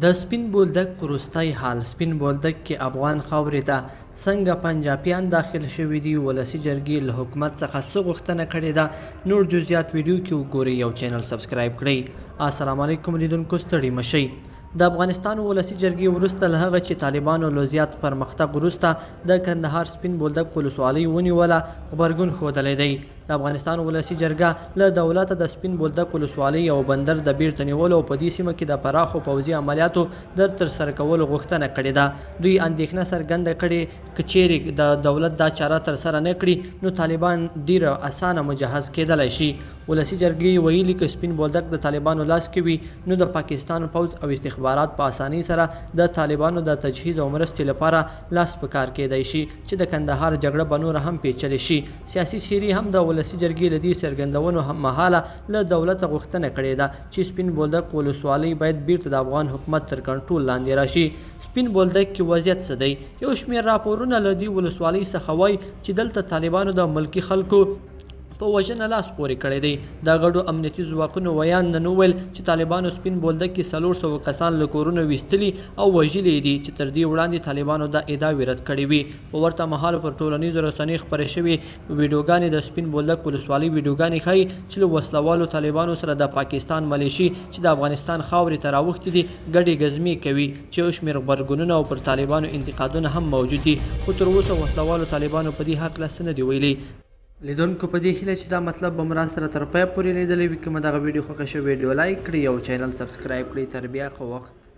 د سپین بولدک وروستی حال، سپین بولدک کې افغان خاورې ته څنګه پنجابیان داخل شوي دي، ولسي جرګې له حکومت څخه څه غوښتنه کړې ده، نور جزئیات ویډیو کې وګورئ او چینل سبسکرایب کړئ. السلام علیکم لیدونکو، ستړي مه شئ. د افغانستان ولسي جرګې وروسته له هغه چې طالبانو له زیات پرمختګ وروسته د کندهار سپین بولدک ولسوالۍ ونیوله، غبرګون ښودلی دی. د افغانستان ولسي جرګه له دولته د سپین بولدک ولسوالۍ او بندر د بیرته نیولو او په دې سیمه کې د پراخو پوځي عملیاتو د ترسره کولو غوښتنه کړې ده. دوی اندېښنه څرګنده کړې که چیرې د دولت دا چاره ترسره نه کړي، نو طالبان ډیر اسانه مجهز کېدلی شي. ولسي جرګې ویلي که سپین بولدک د طالبانو لاس کې وي، نو د پاکستان پوځ او استخبارات په اسانۍ سره د طالبانو د تجهیز او مرستې لپاره لاس په کار کېدای شي، چې د کندهار جګړه به نوره هم پیچلې شي. سیاسي څېرې هم د ولسي جرګې له دې څرګندونو هم مهاله له دولته غوښتنه کړې ده چې سپین بولدک ولسوالۍ باید بیرته د افغان حکومت تر کنټرول لاندې راشي. سپین بولدک کې وضعیت څه دی؟ یو شمېر راپورونه له دې ولسوالۍ څخه وایي چې دلته طالبانو د ملکي خلکو په وژنه لاس پورې کړی دی. د ګډو امنیتي ځواکونو ویاند نن وویل چې طالبانو سپین بولدک کې 400 کسان له کورونو ویستلي او وژلي دي، چې تر دې وړاندې طالبانو دا ادعاوې رد کړې وې. په ورته مهال پر ټولنیزو رسنیو خپرې شوې ویډیوګانې د سپین بولدک ولسوالۍ ویډیوګانې ښيي چې له وسلهوالو طالبانو سره د پاکستان ملیشې چې د افغانستان خاورې ته راوښتي دي، ګډې ګزمې کوي، چې یو شمېر غبرګونونه او پر طالبانو انتقادونه هم موجود دي، خو تر اوسه وسلهوالو طالبانو په دې هکله څه نه دي ویلي. لیدونکو، په دې هیله چې دا مطلب به مو راسره تر پایه پورې لیدلی وي. که مو دغه ویډیو خوښه شوه، ویډیو لایک کړئ او چینل سبسکرایب کړئ. تر بیا، ښه وخت.